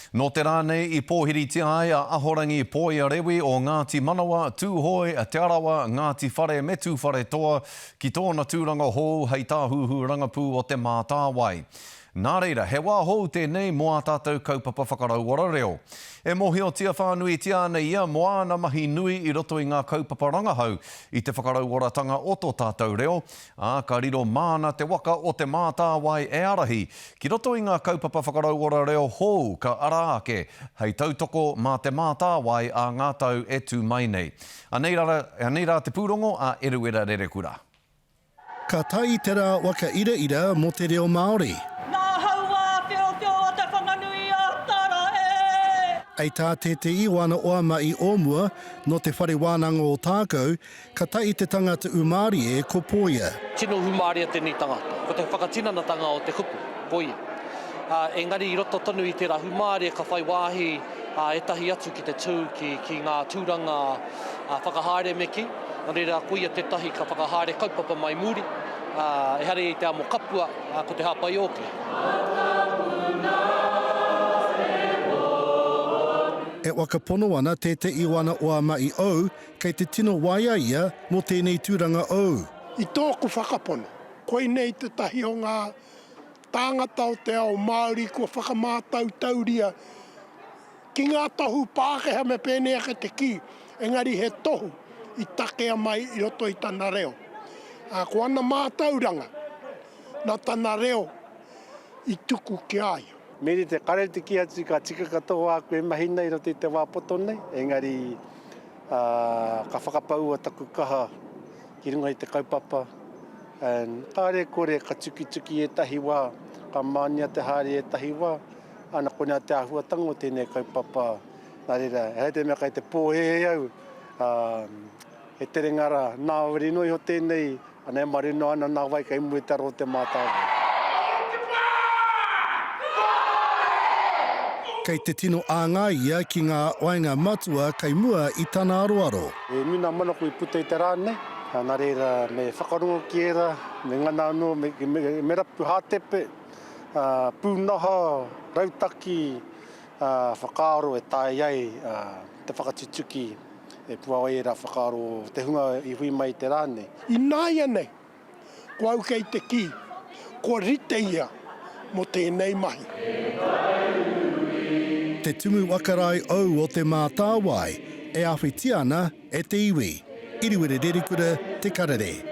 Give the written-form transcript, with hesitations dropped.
Nō te rā nei i pōhiritia ai a Ahorangi Poia Rewi o Ngāti Manawa, Tūhoe, Te Arawa, Ngāti Whare me Tūwharetoa ki tōna tūranga hou hei tāhuhu rangapū o Te Mātāwai. Nā reira, he wā hou tēnei mō ā tātou kaupapa whakarauora reo. E mōhiotia whānuitia ana ia mō āna mahi nui i roto i ngā kaupapa rangahau i te whakarauoratanga o tō tātou reo, ā, ka riro māna te waka o Te Mātāwai e ārahi ki roto i ngā kaupapa whakarauora reo hou ka ara ake hei tautoko mā Te Mātāwai ā ngā tau e tū mai nei. Anei rā, anei rā te pūrongo a Eruera Rerekura. Ka tae i te rā waka iraira mō te reo Māori. Nā Hauā whiowhio o Te Whanganui a Tara e! Ei tā tētehi o ana oama'i o mua, nō Te Whare Wānanga o Tākou, Ka tae te tangata umārie ko Poia. Tino hūmārie tēnei tangata. Ko te whakatinanatanga o te kupu, ko ia. Ā, engari i roto tonu i tērā hūmārie ka whai wāhi ētahi atu ki te tū ki, ki ngā tūranga whakahaere me kī. Nō reira, ko ia tētahi ka whakahaere kaupapa mai muri, ā, ehara ia i te amo kapua, ā, ko te hāpai ōki. E whakapono ana tētehi o ana oama'i ou Kei te tino waia ia mō tēnei tūranga ou. I tōku whakapono, koinei tētahi o ngā tāngata o te ao Māori kua whakamātautauria ki ngā tohu Pākehā me pēnei ake te kī, engari he tohu i takea mai i roto i tana reo. Ā, ko ana mātauranga, nā tana reo i tuku ki a ia. Me rite, kare te kī atu ka tika katoa āku e mahi nei i roto i te wā poto nei, engari ka whakapaua taku kaha ki runga i te kaupapa, and kāre kore ka tukituki ētahi wā, ka mānia te haere ētahi wā, ana konea te āhuatanga o tēnei kaupapa, nā reira, ehara i te mea kei te pōhēhē au, he terenga rā, nāwari noa iho tēnei Ana e marino ana nā wai kei mua i te aro o Te Mātāwai. Kei te tino āngai ia ki ngā waenga matua kei mua i tana aroaro. He nui nā manako i puta i te rā nei, nā reira me whakarongo ki ērā, me ngana anō, me rapu hātepe, pūnaha, rautaki, whakaaro e taea ai te whakatutuki. E puāwai ērā whakaaro o te hunga i hui mai i te rā nei. Ināianei, ko au kei te kī, kua rite ia mō tēnei mahi. Te Tumu Whakarae Ou o Te Mātāwai e awhitia ana e te iwi. Iriwiri Rerikura, Te Karere.